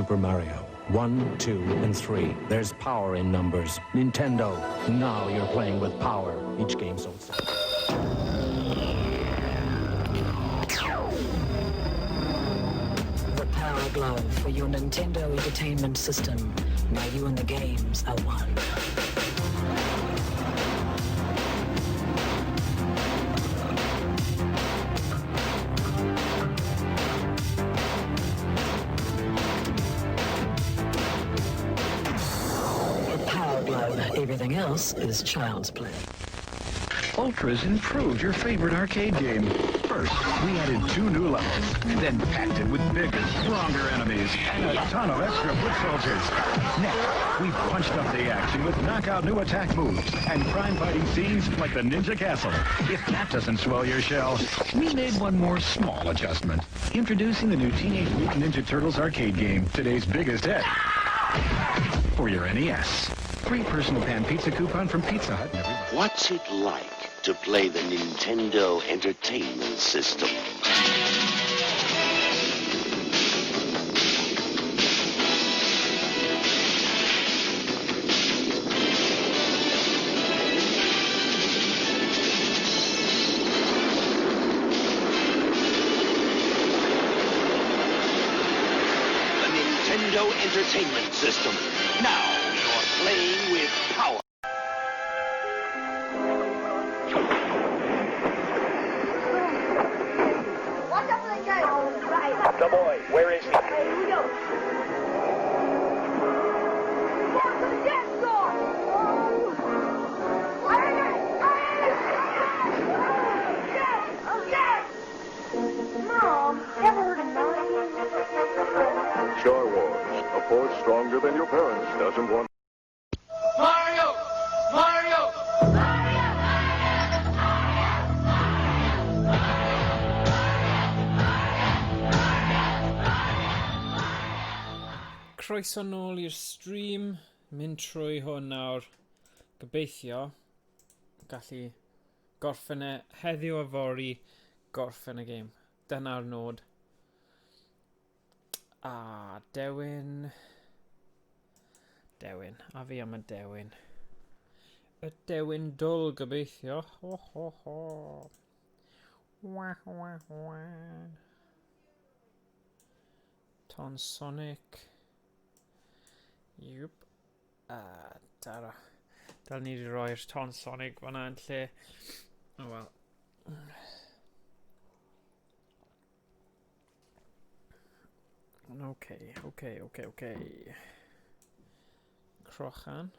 Super Mario. 1, 2, and 3. There's power in numbers. Nintendo, now you're playing with power. Each game sold The Power Glove for your Nintendo Entertainment System. Now you and the games are one. The Power Glove. Everything else is child's play. Ultras improved your favorite arcade game. First, we added 2 new levels, then packed it with bigger, stronger enemies and a ton of extra foot soldiers. Next, we punched up the action with knockout new attack moves and crime fighting scenes like the Ninja Castle. If that doesn't swell your shell, we made one more small adjustment. Introducing the new Teenage Mutant Ninja Turtles arcade game, today's biggest hit. For your NES. Free personal pan pizza coupon from Pizza Hut. Everybody. What's it like to play the Nintendo Entertainment System? The Nintendo Entertainment System. Now you're playing with power. Watch out for the guy. Right. The boy, where is he? Hey, here we go. Down to the dance floor. Oh. Yes, yes. Mom, ever heard of nine? Star Wars, a force stronger than your parents doesn't want. Mario! Mario! Croeso nôl i'r stream. Mynd trwy hwn nawr. Gobeithio gallu gorffen e heddiw a fory, gorffen y gêm. Dyna'r nod. A dewin. Dewin. A fi am y dewin. Y dewin dwl gobeithio. Ho ho ho. Wah wah wah. Ton Sonic. Yep. A dara. Dal ni wedi roi'r Ton Sonic fanna yn lle. Oh well. Okay. Crochan.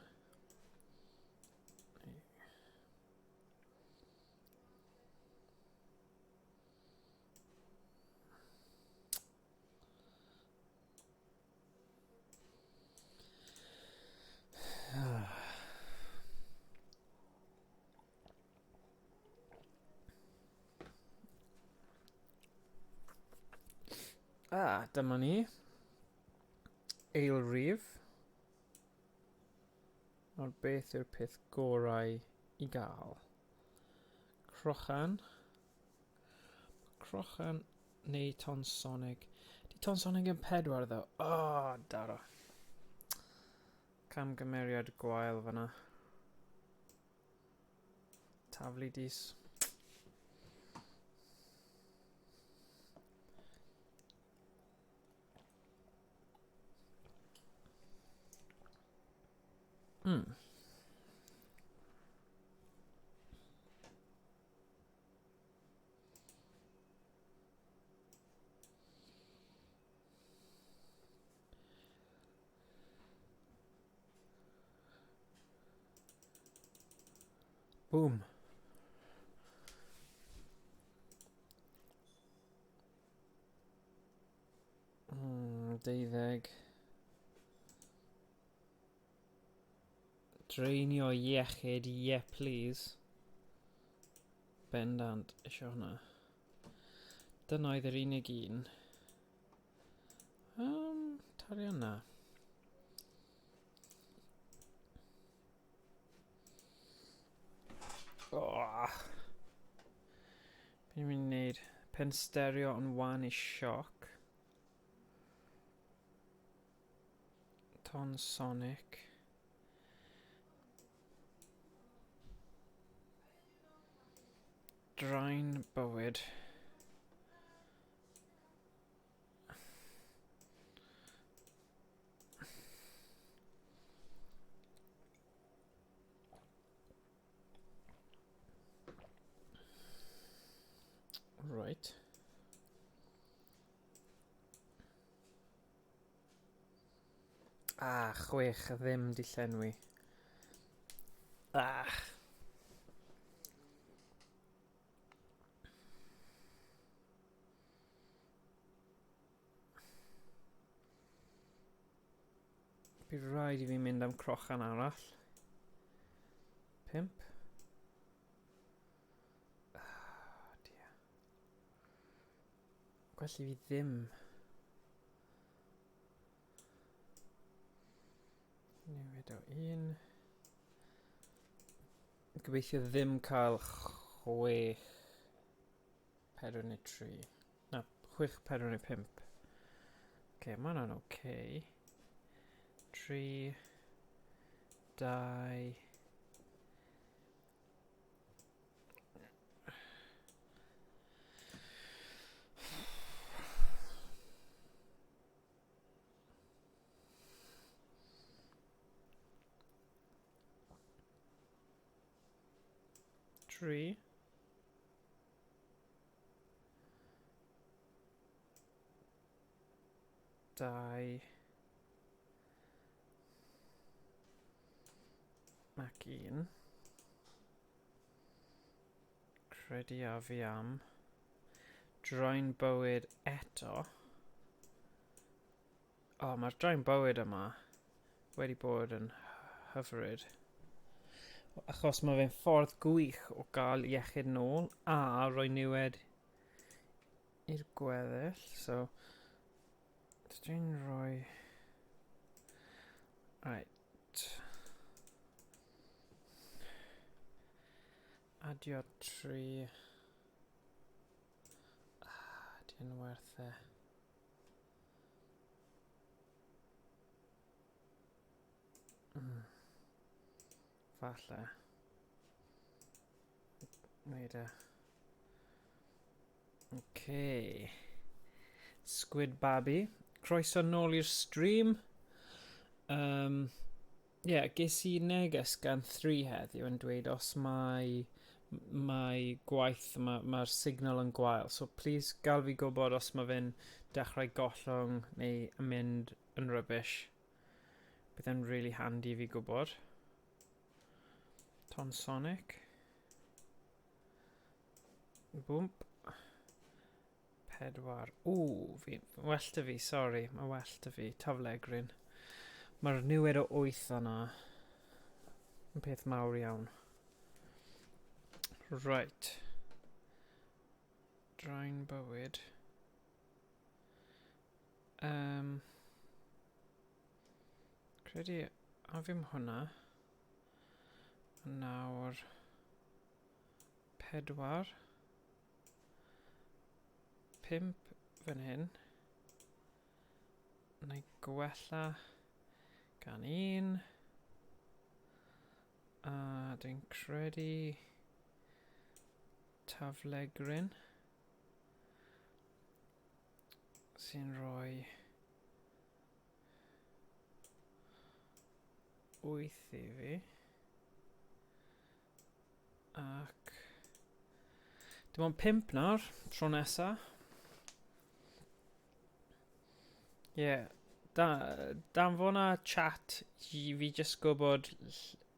Ah, dyma ni. Eilrif. Nawr beth yw'r peth gorau i gael? Crochan. Crochan neu Tonsonic. Di Tonsonic yn 4 ddo. Oh, daro. Camgymeriad gwael fyna. Taflu dis. Boom. 12. Drainio iechyd, yeah please. Bendant, eisiau hwnna. Dyna oedd yr unig un. Tarian na. Oh. Fi'n mynd i wneud pen stereo yn wan i sioc. Ton Sonic. Drain bywyd. Right. Ah, chwech ddim di llenwi. Ah. Bydd rhaid i fi mynd am crochan arall. Pimp. Oh, dear. Gwell i fi ddim. Newid o un. Gobeithio ddim cael chwech, pedwar neu tri. Na, chwech, pedwar neu pump. Oce, okay, mae hwnna'n oce. Okay. 3, 2, 3. 2 ac 1. Credu a fi am draen bywyd eto. O, oh, mae'r draen bywyd yma wedi bod yn hyfryd. Achos mae fe'n ffordd gwych o gael iechyd nôl a rhoi niwed i'r gweddill. So, dwi'n rhoi... Right. Adio 3. Ah, di'n werth e. Mm. Falle. Wneud e. Okay. Squid Babi. Croeso nôl i'r stream. Um, yeah, ges i neges gan 3 heddiw yn dweud os mae mae gwaith, mae'r mae signal yn gwael. So please gael fi gwybod os mae fe'n dechrau gollwng neu yn mynd yn rubbish. Bydd e'n really handy i fi gwybod. Ton Sonic. Bwmp. Pedwar. Ww, fi, well dy fi, sori. Mae well dy fi. Taflegryn. Mae'r niwed o wyth yna yn peth mawr iawn. Right. Draen bywyd. Um, credu a fi'm hwnna. Nawr pedwar. Pump fan hyn. Na i gwella gan un. A dwi'n credu taflegryn sy'n rhoi 8 i fi. Ac dim ond 5 nawr, tro nesa. Ie, yeah. Da, danfona chat i fi jyst gwybod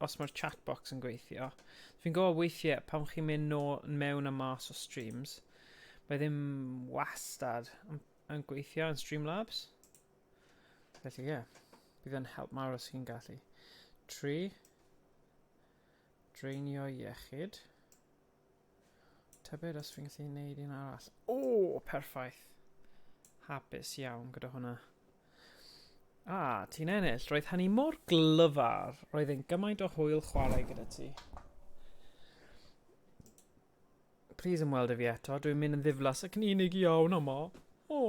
os mae'r chat box yn gweithio. Fi'n gwybod weithiau pan chi'n mynd no, mewn a mas o streams, mae ddim wastad yn, yn gweithio yn Streamlabs. Felly ie, yeah, bydd yn help mawr os chi'n gallu. 3. Draenio iechyd. Tybed os fi'n gallu gwneud un arall. O, perffaith. Hapus iawn gyda hwnna. Ah, ti'n ennill. Roedd hynny mor glyfar. Roedd e'n gymaint o hwyl chwarae gyda ti. Please ymweld â fi eto. Dwi'n mynd yn ddiflas ac yn unig iawn yma. O.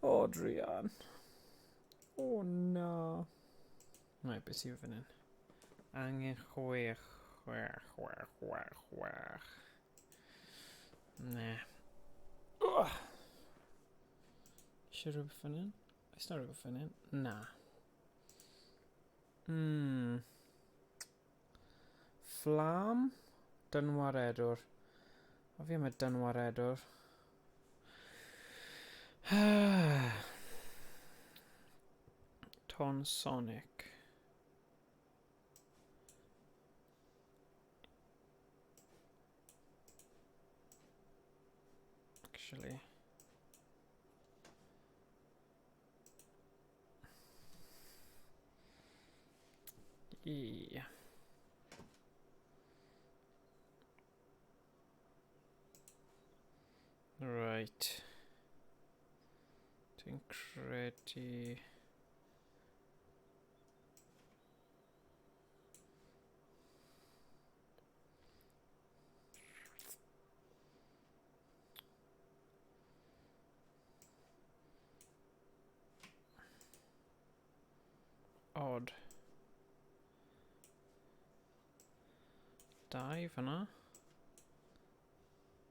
O, druan. O na. Right, beth sydd fan hyn? Angen 6, 6, 6, 6, 6. Ne. Ugh. Eisiau rhywbeth fan hyn? Oes na rhywbeth fan hyn? Na. Fflam? Dynwaredwr. O fi am y dynwaredwr. Ton Sonic. Actually. Yeah. Right. Dwi'n credu... Odd. Dau fyna.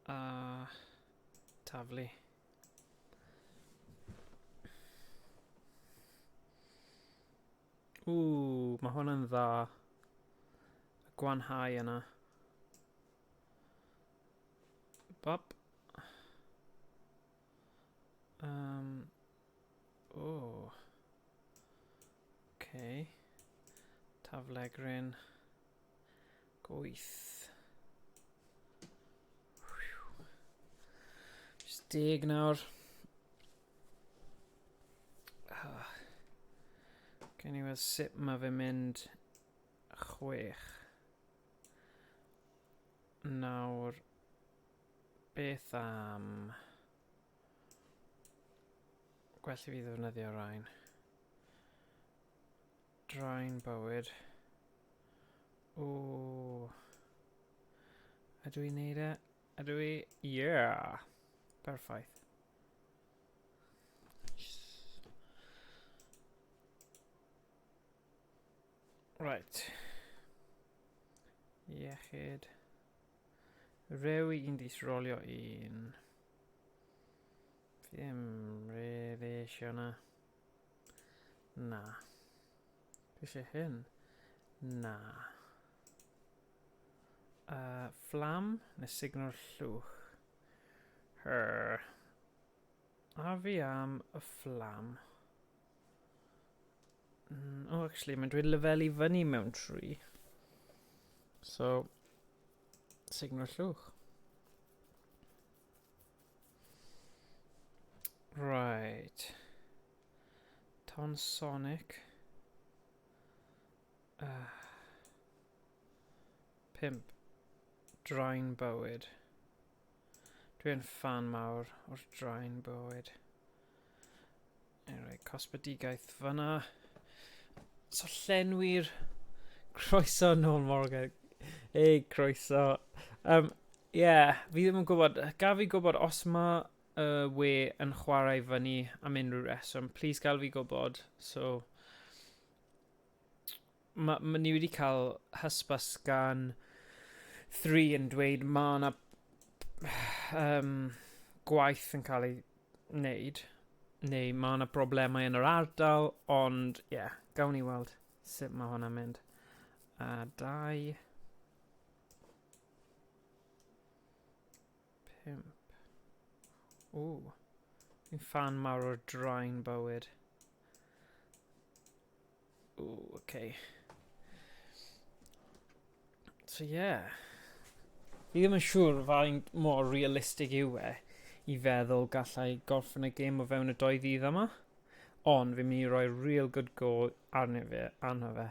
A taflu. Ww, mae hwn yn dda. Y gwanhau yna. Bop. Oh. Okay. Taflegryn. Gwyth. Just deg nawr. Ah. Gen i weld sut mae fe'n mynd 6. Nawr, beth am... Gwell i fi ddefnyddio rhain. Draen bywyd. O. Ydw i'n neud e? Ydw i? Yeah! Perffaith. Right. Iechyd. Rewi un dis rolio un. Fi ddim really eisiau na. Na. Fi eisiau hyn. Na. Fflam neu signal llwch? Her. A fi am y fflam. Oh, actually, mae'n dweud lefelu fyny mewn 3. So, signal llwch. Right. Ton Sonic. 5. Draen bywyd. Dwi'n fan mawr o'r draen bywyd. Anyway, cosbedigaeth fyna. So llenwi'r croeso nôl Morgan. Ei, croeso. Yeah, fi ddim yn gwybod. Gaf fi gwybod os mae y we yn chwarae fyny am unrhyw reswm. Please gael fi gwybod. So, ma ni wedi cael hysbys gan 3 yn dweud mae yna gwaith yn cael ei wneud, neu mae yna broblemau yn yr ardal, ond ie, yeah, gawn ni weld sut mae hwnna'n mynd. 2, 5. Ww, fi'n fan mawr o'r draen bywyd. Ooh, okay. So yeah. Fi ddim yn siŵr faint mor realistig yw e i feddwl gallai gorffen y gêm o fewn y 2 ddydd yma. Ond fi'n mynd i roi real good go arno fe.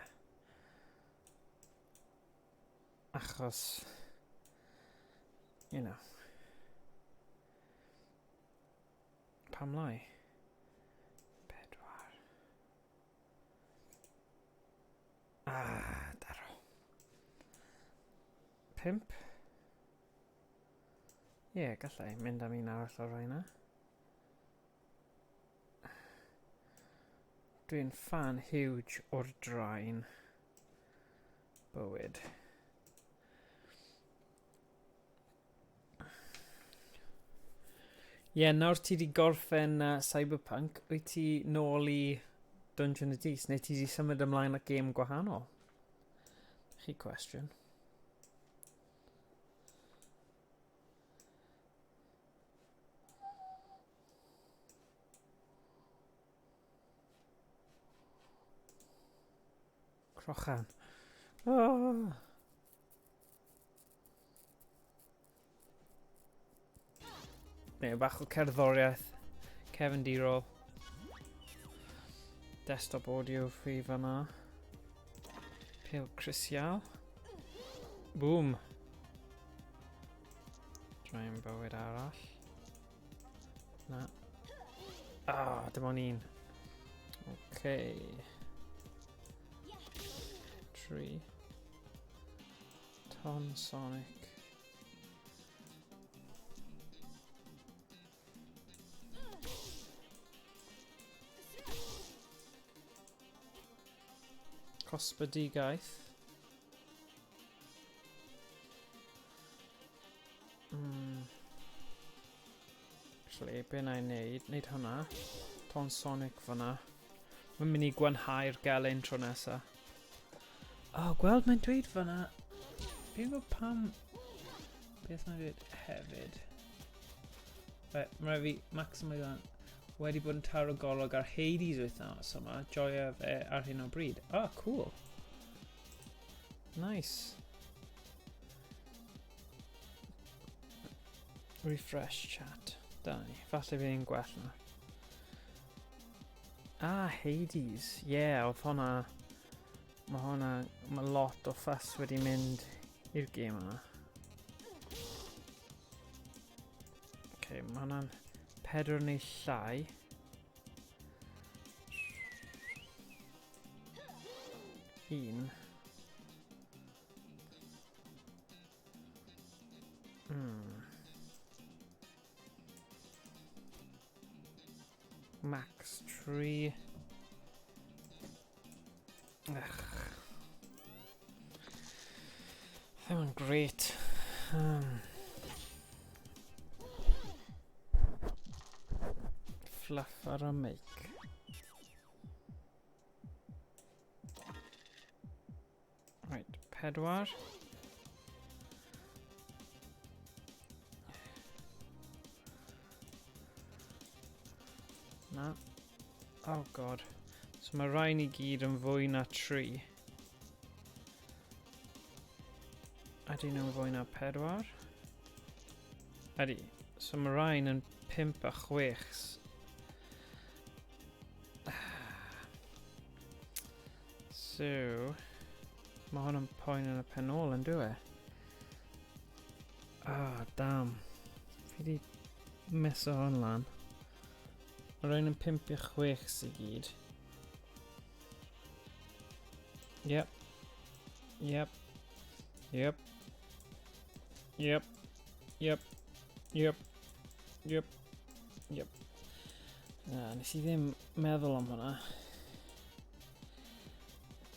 Achos, you know. Pam lai? 4. Ah, daro. 5. Ie, yeah, gallai mynd am un arall o'r rhain. Dwi'n fan huge o'r draen. Bywyd. Ie, yeah, nawr ti di gorffen Cyberpunk, wyt ti nôl i Dungeon of Dis, neu ti di symud ymlaen at gêm gwahanol? Chi cwestiwn. Crochan. Oh. Neu bach o cerddoriaeth cefndirol. Desktop audio fi fanna. Pil crisial. Boom. Draen bywyd arall. Na. Ah, dim ond un. Okay. 3. Ton Sonic. Cosbedigaeth. Actually, be na i wneud? Wneud hwnna. Ton Sonic fyna. Mae'n mynd i gwanhau'r gelyn tro nesa. Oh, gweld mae'n dweud fyna. Fi'n gwybod pam... Beth mae'n dweud hefyd. Right, mae rhaid fi maximise hwn. Wedi bod yn taro golwg ar Hades wythnos yma. Joio fe ar hyn o bryd. Oh, cool. Nice. Refresh chat. Da ni. Falle fydd hi'n gwell na. Ah, Hades. Ie, yeah, oedd hwnna... Mae hwnna... Mae lot o ffas wedi mynd i'r gêm yma. Okay, mae hwnna'n 4 neu llai. Un. Max 3. Ugh. Ddim yn great. Fluff ar y mic. Right, 4. Na. Oh god. So mae rhain i gyd yn fwy na 3. Ydy nhw'n fwy na 4? Ydy. So mae rhain yn 5 a 6. So, mae hwn yn poen yn y pen ôl yn dwi? Ah, damn. Fi di meso hwn lan. Mae rhain yn 5 i 6 i gyd. Yep. Yep. Yep. Yep. Yep. Yep. Yep. Yep. Na, nes i ddim meddwl am hwnna.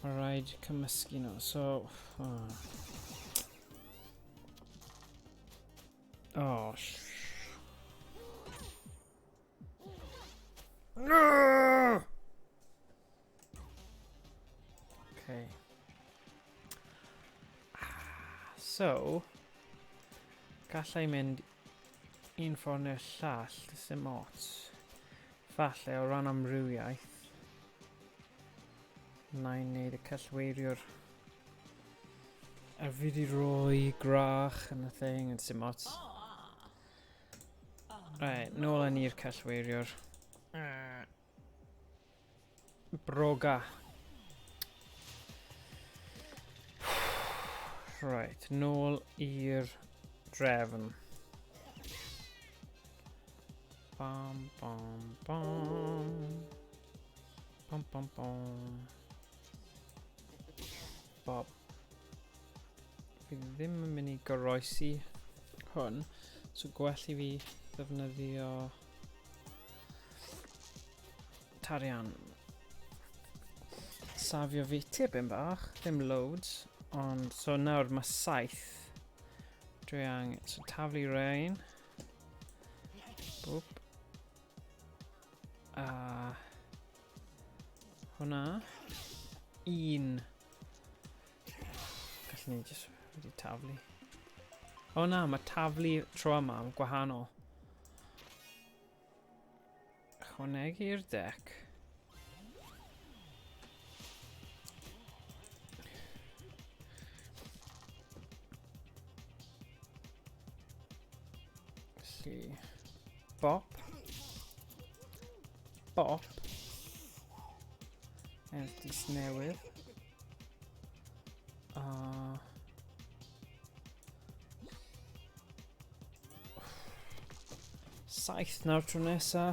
Mae rhaid cymysgu nhw, so... Oh, oh No! Okay. So, gallai mynd un ffordd neu'r llall, does dim ots. Falle o ran amrywiaeth, na i wneud y cellweiriwr. A fi di roi grach yn y thing, yn dim ots. Right, nôl â ni'r cellweiriwr. Broga. Right, nôl i'r drefn. Bam, bam, bam. Bam, bam, bam. Bob. Fi ddim yn mynd i goroesi hwn, so gwell i fi ddefnyddio tarian. Safio fi tipyn bach, ddim loads, ond so nawr mae 7. Dwi angen, so taflu rhain. Boop. A hwnna. Un. Gallwn ni jyst wedi taflu. O na, mae taflu tro yma yn gwahanol. Ychwanegu'r dec. Felly, bop. Bop. Erdys newydd. A... 7 nawr tro nesa.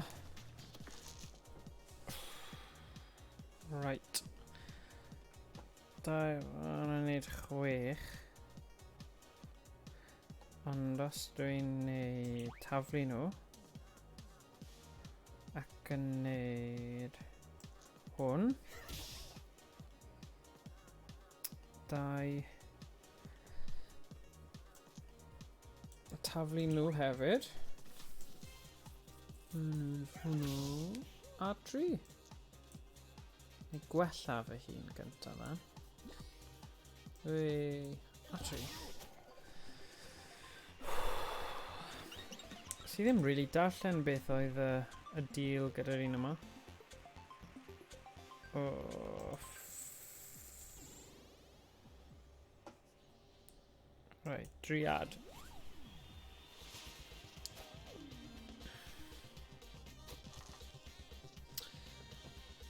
Right. 2, mae'n neud 6. Ond os dwi'n neud taflu nhw ac yn neud hwn 2 taflu nhw hefyd hwnnw a 3 neu gwella fy hun gyntaf dda. 3 a 3. Si ddim really darllen beth oedd y, y deal gyda'r un yma. Oh. Right, driad.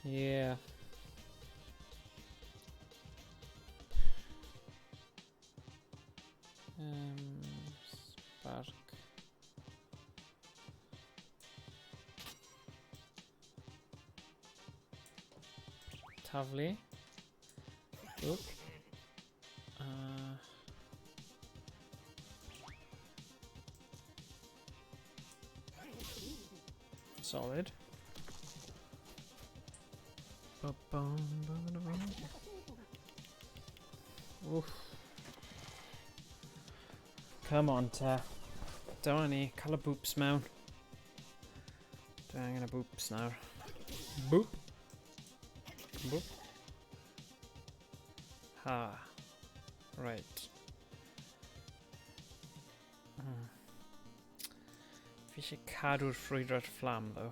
Yeah. Spark. Taflu. Oop. Solid. Ba-bum, ba-ba-da-bum. Oof. Come on, te. Dyma ni, cael y boops mewn. Dwi angen y boops nawr. Boop. Boop. Ha. Right. Fi eisiau cadw'r ffrwydrad fflam, ddo.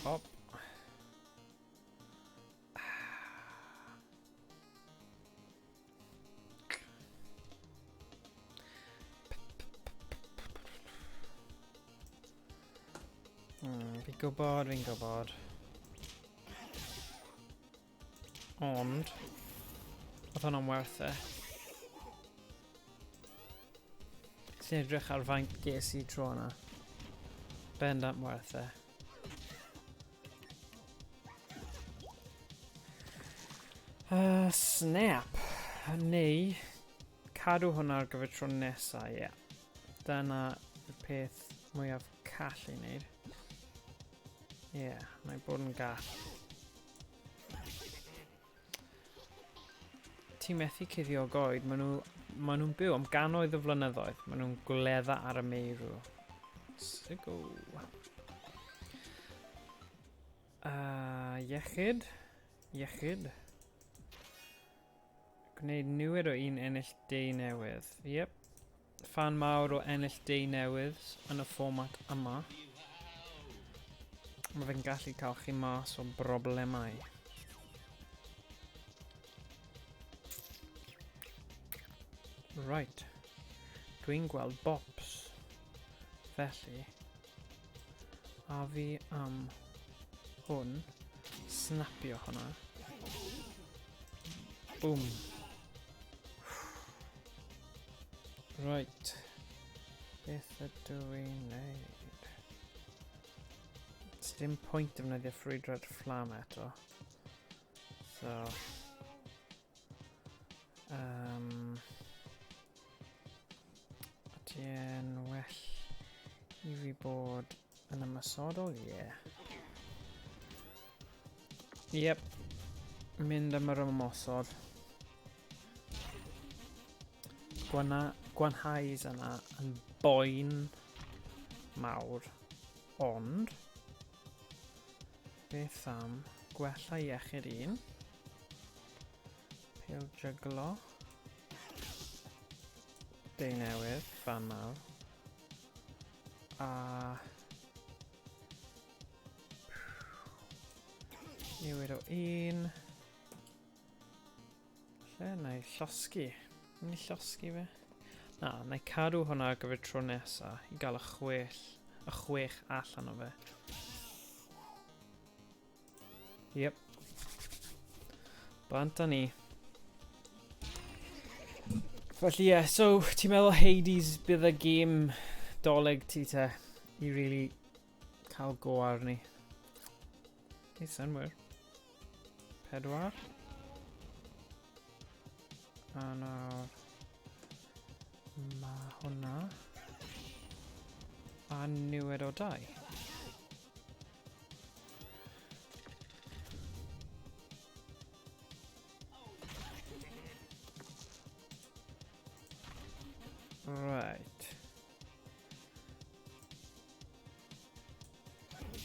Hop. Fi'n gwybod, fi'n gwybod. Ond, oedd hwnna'n werth e. Ti'n edrych ar faint ges i tro yna. Bendant werth e. Snap. Neu, cadw hwnna ar gyfer tro nesa, ie. Yeah. Dyna y peth mwyaf call i wneud. Ie, yeah, mae bod yn gall. Ti'n methu cuddio goed, maen nhw, maen nhw'n byw am gannoedd o flynyddoedd. Maen nhw'n gwledda ar y meirw. Sigo. Iechyd. Iechyd. Gwneud newid o un ennill deu newydd. Yep. Fan mawr o ennill deu newydd yn y fformat yma. Mae fe'n gallu cael chi mas o broblemau. Right. Dwi'n gweld bops. Felly, a fi am hwn, snapio hwnna. Boom. Right. Beth ydw i'n neud? Dim pwynt defnyddio ffrwydrad fflam eto. So... Ydy e'n well i fi bod yn ymosodol? Ie. Yeah. Yep. Mynd am yr ymosod. Gwana, gwanhais yna yn boen mawr. Ond, beth am gwella iechyd un? Pêl jyglo. Dei newydd, fan mawr. A... Newid o un. Lle na i llosgi? Mynd i llosgi fe? Na, na i cadw hwnna ar gyfer tro nesa i gael y chwech, y chwech allan o fe. Yep. Bant â ni. Felly ie, yeah, so ti'n meddwl Hades bydd y gêm doleg ti te i really cael go arni? Ei synwyr. 4. A nawr... Mae hwnna. A niwed o 2. Right.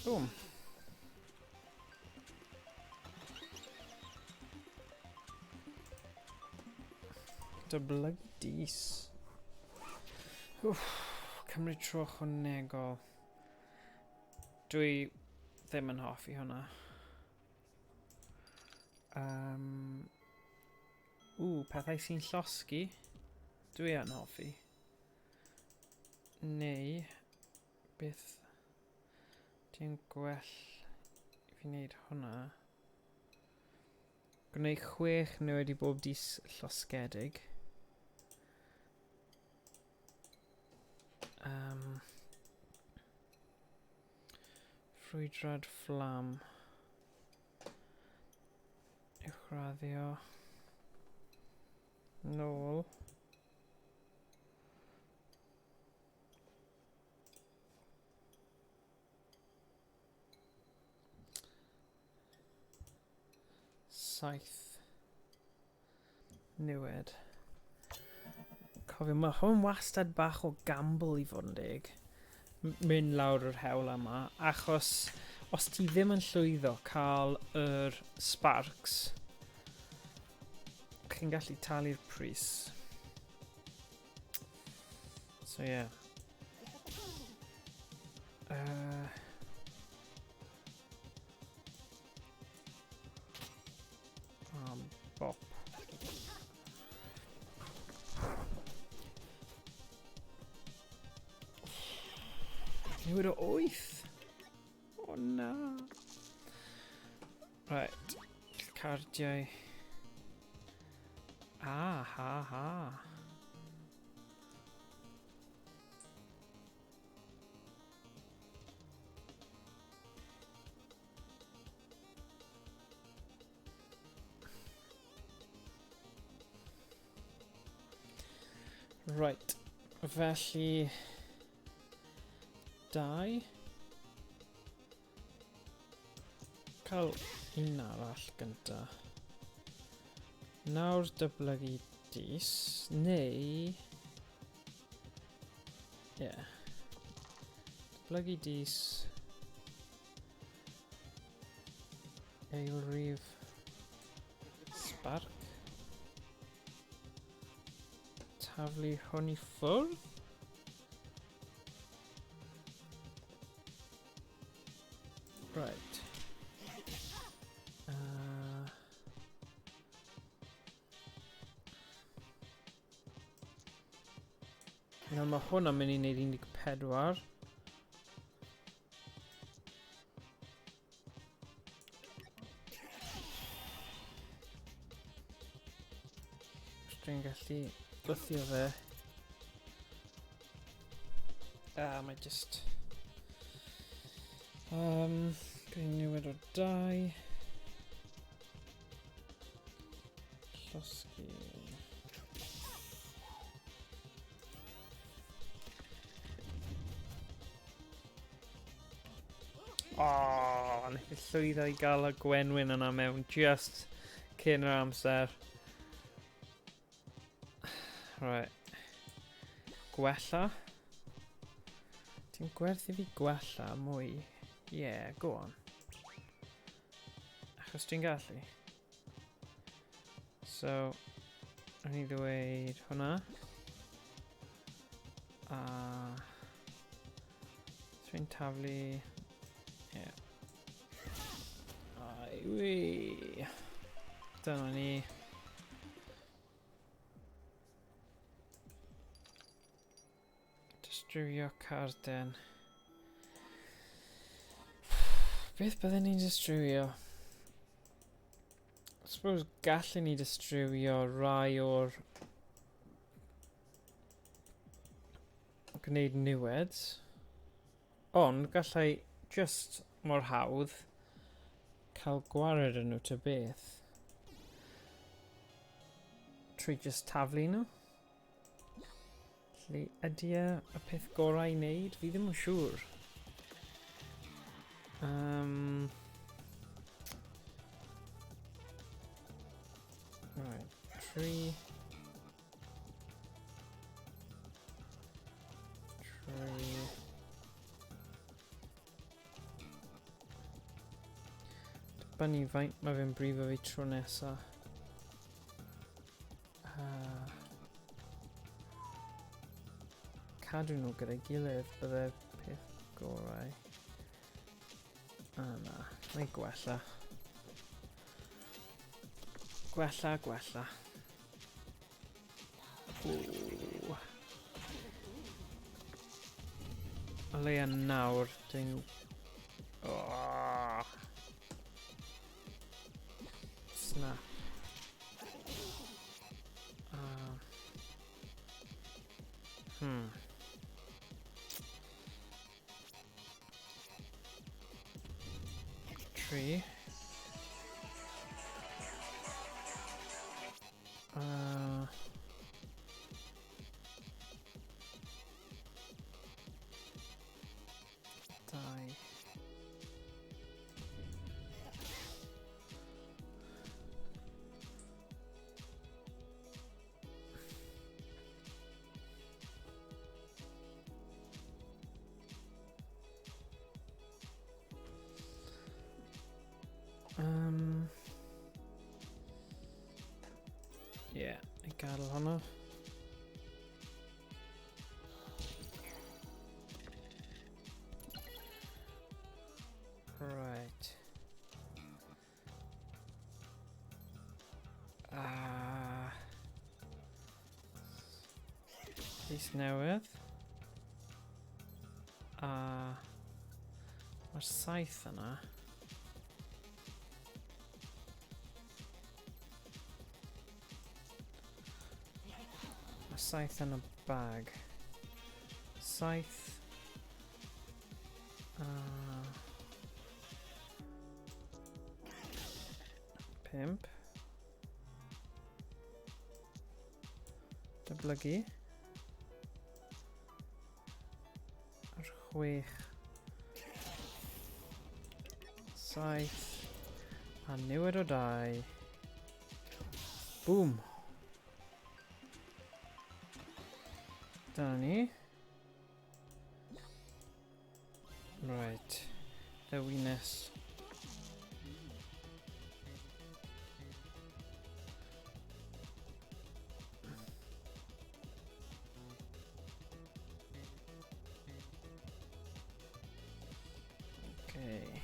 Boom. Dyblygu dis. Wff, cymryd tro chwanegol. Dwi ddim yn hoffi hwnna. Um, ww, pethau sy'n llosgi. Dwi yn hoffi. Neu, beth Dwi'n gwell i fi wneud hwnna. Gwneud 6 newid i bob dis llosgedig. Ffrwydrad fflam. Uwchraddio. Nôl. 7 niwed. Cofio, mae hwn wastad bach o gamble i fod yn deg. Mynd lawr yr hewl yma, achos os ti ddim yn llwyddo cael yr sparks, chi'n gallu talu'r pris. So yeah. Bop. Newid o 8. O na. Right. Cardiau. Ah, ha, ha. Right, felly... 2. Cael un arall gynta. Nawr dyblygu dis, neu... Ie. Yeah. Dyblygu dis. Eilrif. Spark. Taflu hwn i ffwrdd. Right. Nawr mae hwn yn mynd i wneud 14. Os dwi'n gallu gwthio fe. Ah, mae just... Dwi'n newid o 2. Llosgi. Oh, nes i llwyddo i gael y gwenwyn yna mewn just cyn yr amser. Right. Gwella. Ti'n gwerth i fi gwella mwy? Yeah, go on. Achos ti'n gallu. So, rhaid i ddweud hwnna. A... Dwi'n taflu... Yeah. Ai, wi. Dyna ni. Distrywio carden. Beth bydden ni'n distrywio? I suppose gallen ni distrywio rai o'r gwneud niwed. Ond gallai just mor hawdd cael gwared yn nhw ta beth. Trwy just taflu nhw. Felly, ydy e y peth gorau i wneud? Fi ddim yn siŵr. Right, 3. 3. Dibynnu faint mae fe'n brifo fi tro nesa. Cadw nhw gyda'i gilydd bydde'r peth gorau. A na, mae'n gwella. Gwella, gwella. Ooh. O leia nawr, dwi'n... Oh. Snap. 3. 2. Yeah, i gadael hwnna. Right. Pys newydd. A mae'r 7 yna. Mae 7 yn y bag. 7. 5. Dyblygu. Ar 6. 7. A niwed o 2. Boom. Dyna ni. Right. Ddewines. Okay.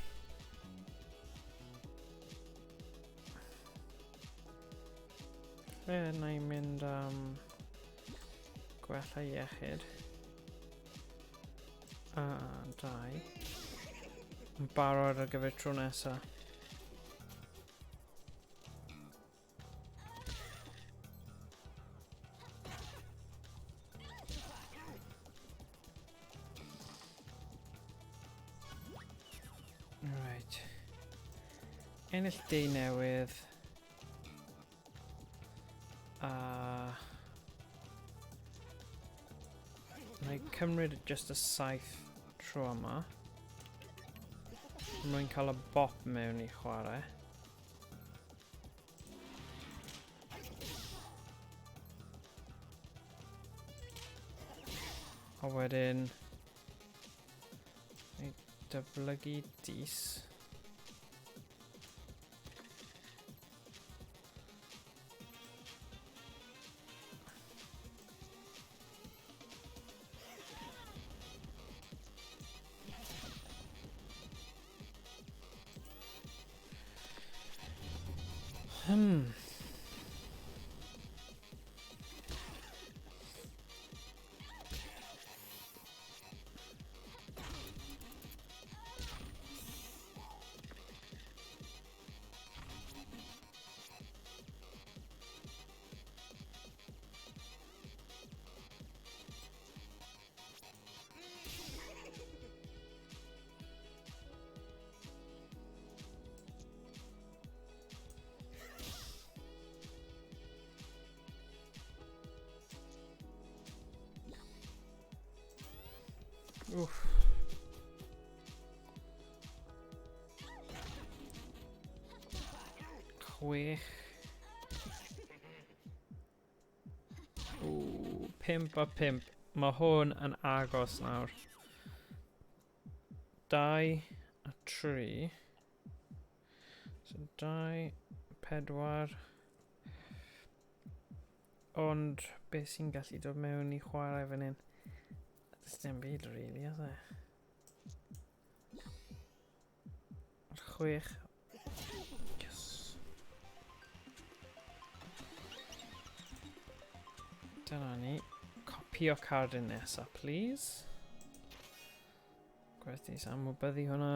Lle na i mynd am gwella iechyd? A 2. Yn barod ar gyfer tro nesa. Right. Ennill dei newydd. A... Na i cymryd just y 7 tro yma. Mwyn cael y bop mewn i chwarae. A wedyn... Ei dyblygu dis. Uff. Chwech. Ww, 5 a 5. Mae hwn yn agos nawr. 2 a 3. So 2, 4. Ond beth sy'n gallu dod mewn i chwarae fan hyn? Does dim byd, really, oes e? Yr 6. Yes. Dyna ni. Copio cardyn nesa, please. Gwerthu amwybyddu hwnna.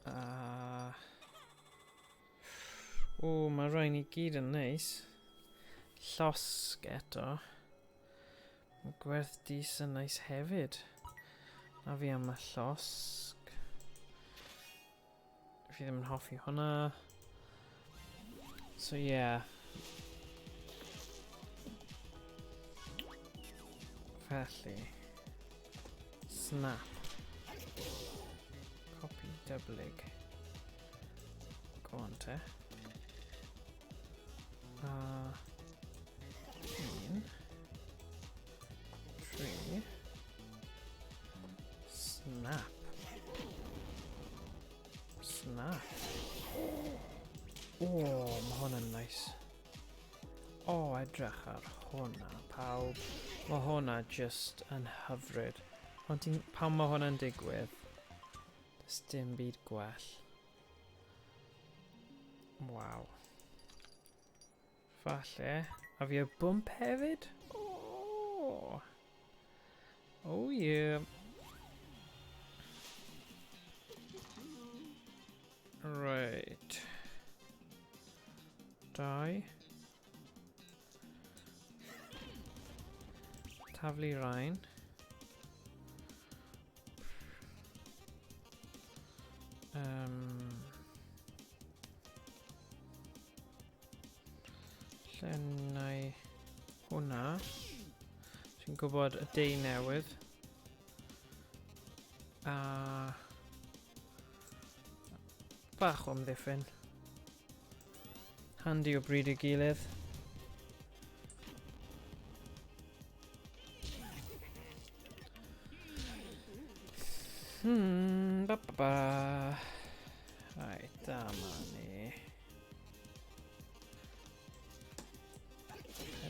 A... O, mae rhain i gyd yn neis. Llosg eto. Mae gwerth dis yn neis hefyd. Na fi am y llosg. Fi ddim yn hoffi hwnna. So yeah. Felly. Snap. Copy dyblyg. Go on te. A... 1. 3. Snap. Snap. O, mae hwn yn nice. O, edrych ar hwnna, pawb. Mae hwnna just yn hyfryd. Ond ti'n, pan mae hwnna'n digwydd, does dim byd gwell. Waw. Falle. A fi o bwmp hefyd? Oh. Oh yeah. Right. 2. Taflu rhain. Lle wna i hwnna? Dwi'n gwybod y dei newydd. A bach o amddiffyn. Handi o bryd i gilydd. Ba ba ba. Right, dyma ni.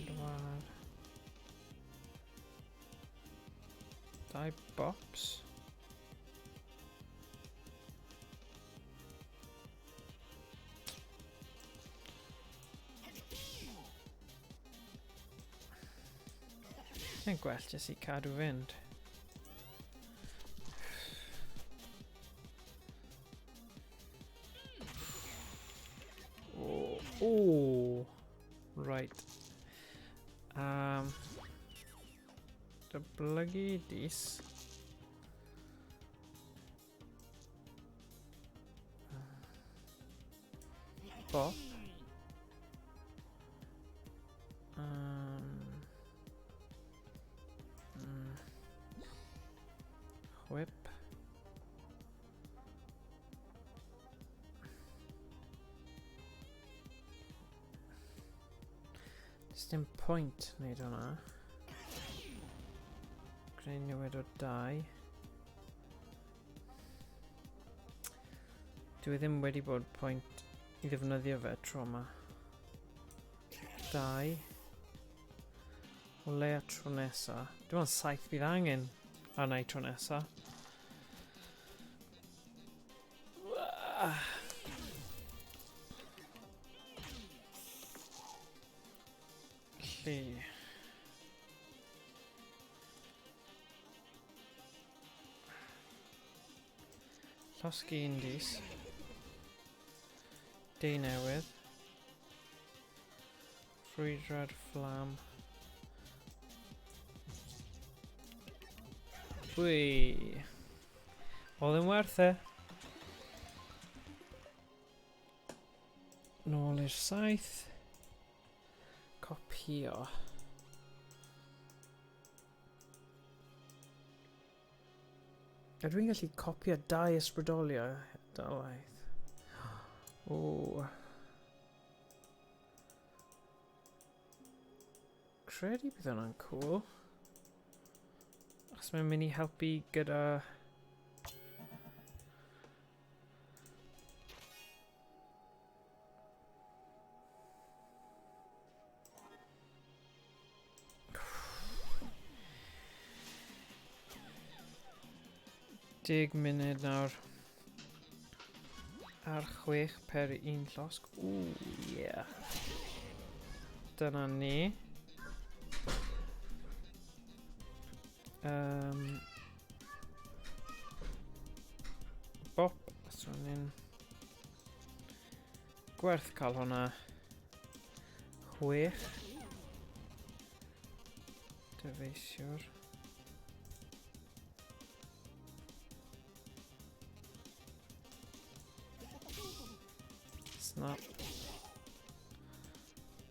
4. 2 bops. Yn gwell jyst i cadw fynd. Oh, oh. Right. Dyblygu dis. Bop. Whip. Does dim pwynt wneud hwnna. Gwneud newid o 2. Dwi ddim wedi bod pwynt i ddefnyddio fe tro yma. 2. O leia tro nesa. Dim ond 7 bydd angen arna i tro nesa. Felly... Llosgi un dis. Deu newydd. Ffrwydrad fflam. Wei. Oedd yn werth e. Nôl i'r 7. Copio. Ydw i'n gallu copio 2 ysbrydoliaeth? Dalaeth. O. Credu bydd hwnna'n cool. Achos mae'n mynd i helpu gyda... 10 munud nawr. Ar 6 per 1 llosg. Ooh, yeah. Dyna ni. Bop. So ni'n gwerth cael hwnna. 6. Dyfeisiwr. Snap.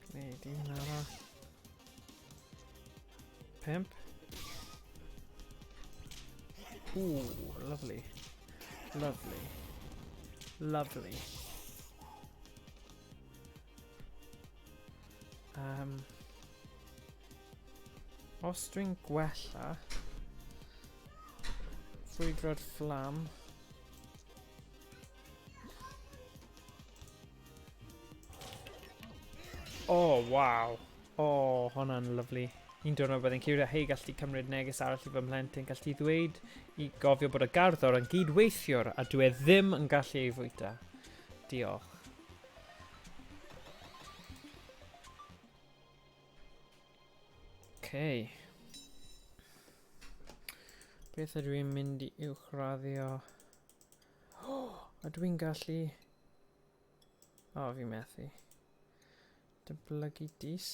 Gwneud un arall. 5. Ooh, lovely. Lovely. Lovely. Os dwi'n gwella ffrwydrad fflam. Oh, wow. Oh, hwnna'n lyflu. Un diwrnod byddai'n cywiro, hei, gallu cymryd neges arall i fy mhlentyn, gallu ddweud i gofio bod y garddwr yn gydweithiwr a dwi e ddim yn gallu ei fwyta. Diolch. Okay. Beth ydw i'n mynd i uwchraddio? Oh, ydw i'n gallu... O, fi methu. Dyblygu dis.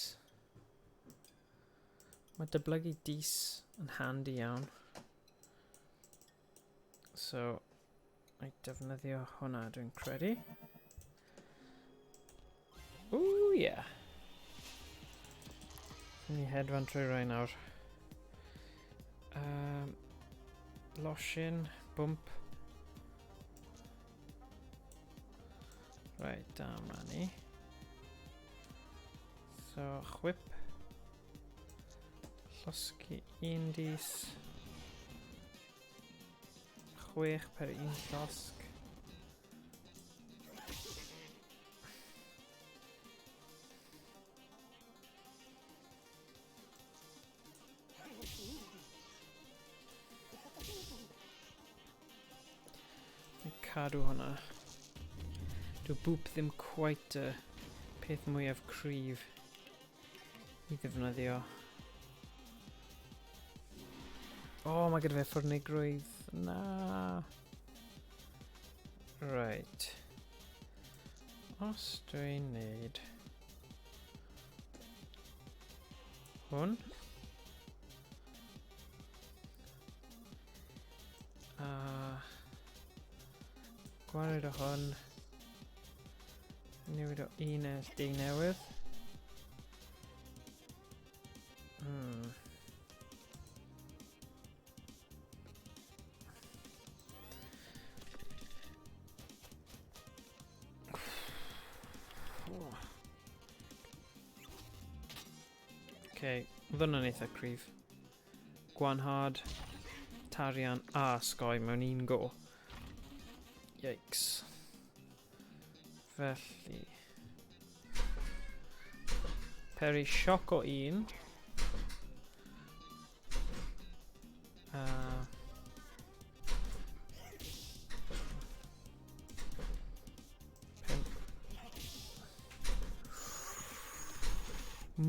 Mae dyblygu dis yn handy iawn. So, I defnyddio hwnna dwi'n credu. Ooh, yeah. Ni hedfan trwy rai nawr. Losin, bwmp. Right, dyma ni. So, chwip. Llosgi un dis. 6 per 1 llosg. Cadw hwnna. Dw bwp ddim quite y peth mwyaf cryf i ddefnyddio. O, oh, mae gyda fe ffwrnigrwydd. Na. Right. Os dwi'n neud hwn. A gwared o hwn. Newid o un SD newydd. Okay, oedd hwnna'n eitha cryf. Gwanhad, Tarian a Sgoi mewn un go. Yikes. Felly... Peri sioc o un.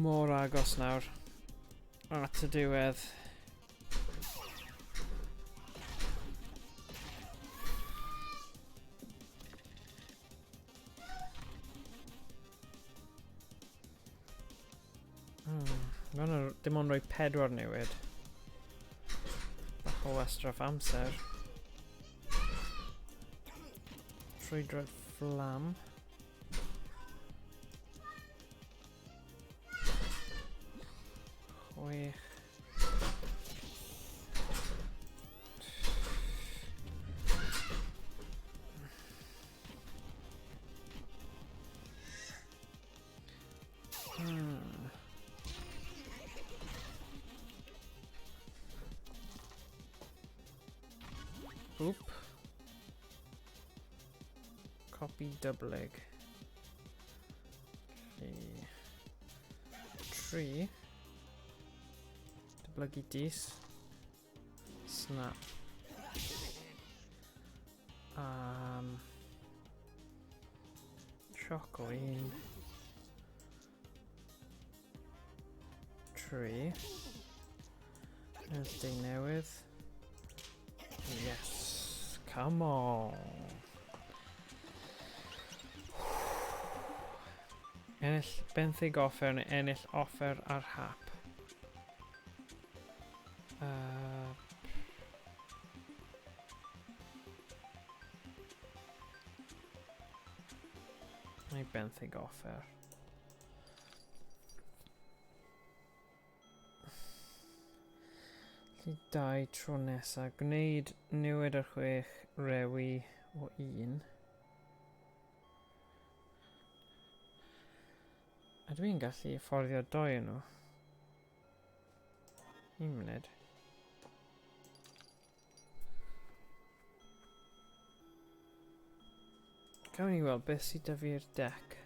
Mor agos nawr. At y diwedd. Mae'n dim ond rhoi 4 newid. Bach o wastraff amser. Ffrwydrad fflam. 6. Oop. Copy dyblyg. Felly... 3. Dyblygu dis. Snap. Sioc o 1. 3. There's dyn newydd. Yes. Come on. Ennill benthyg offer neu ennill offer ar hap. Neu benthyg offer. Felly 2 tro nesa. Gwneud newid ar 6 rewi o 1. A dwi'n gallu fforddio 2 nhw. 1 munud. Gawn ni weld beth sydd 'da fi'r deck.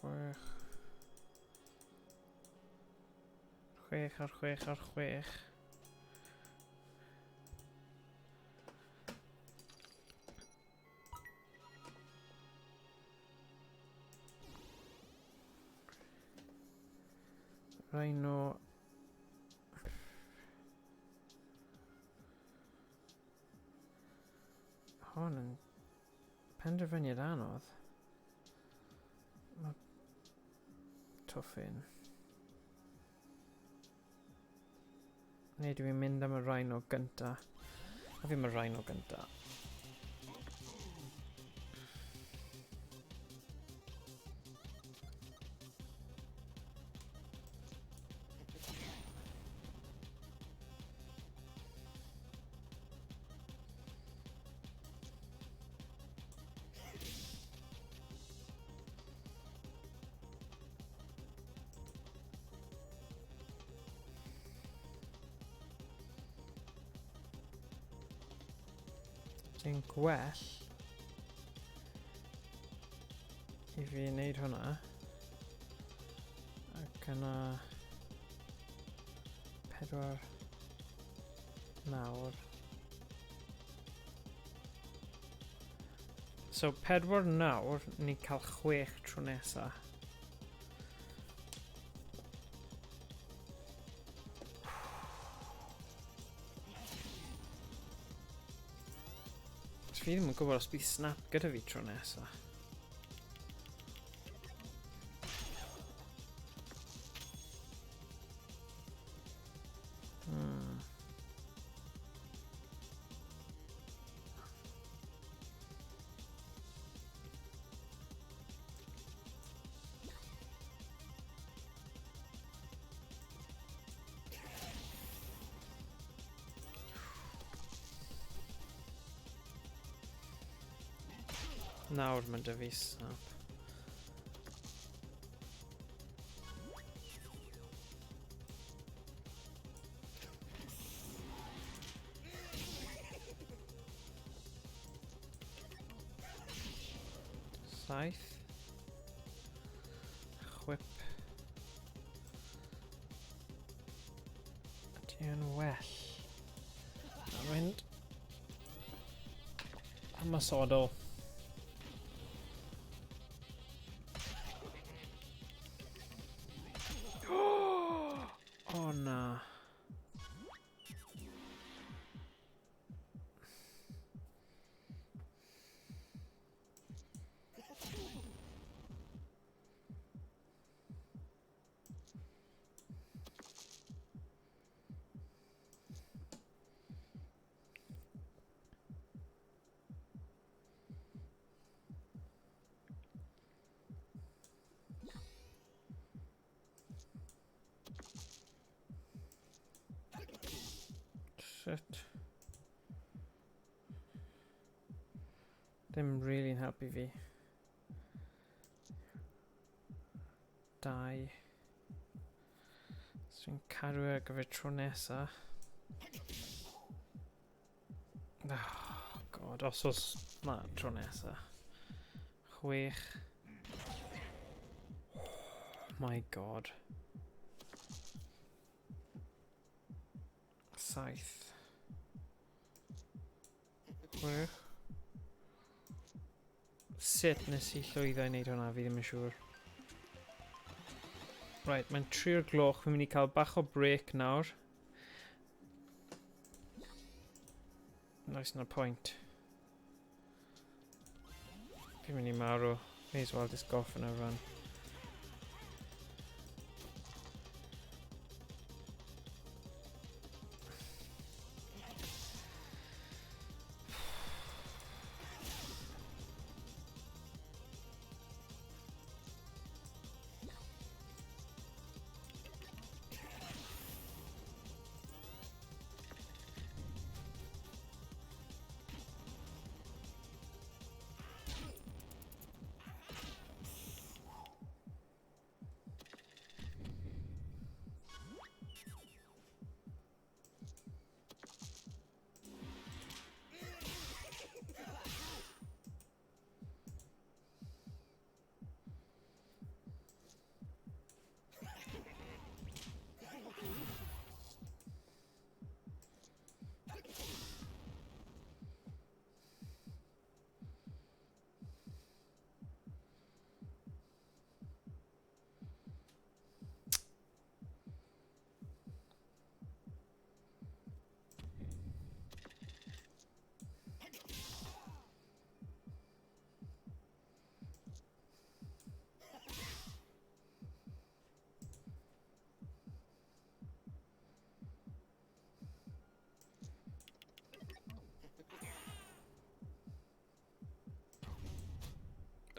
6. 6 ar 6 ar 6. Rhino. Hwn yn penderfyniad anodd. Mae twffin. Neu dwi'n mynd am y rhino gynta. A fi am y rhino gynta. Dwi'n gwell i fi wneud hwnna. Ac yna 4 nawr. So 4 nawr, ni'n cael 6 tro nesa. Fi ddim yn gwybod os bydd snap gyda fi tro nesa. Nawr mae 'da fi snap. Saith. Chwip. Ydy yn well? Na mynd. Ymosodol. O na. Shit. Ddim really'n helpu fi. 2. So fi'n cadw e ar gyfer tro nesa. Oh, God, os oes na tro nesa. 6. Oh my God. 7. 6. Sut nes i llwyddo i wneud hwnna, fi ddim yn siŵr. Right, mae'n 3 o'r gloch, fi'n mynd i cael bach o break nawr. Nice, no point. Fi'n mynd i marw. May as well just gorffen y run.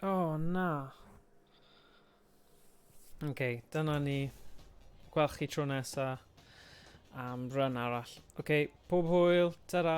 Oh, na. Ok, dyna ni. Gwelch chi tro nesa am run arall. Ok, pob hwyl, ta-ra!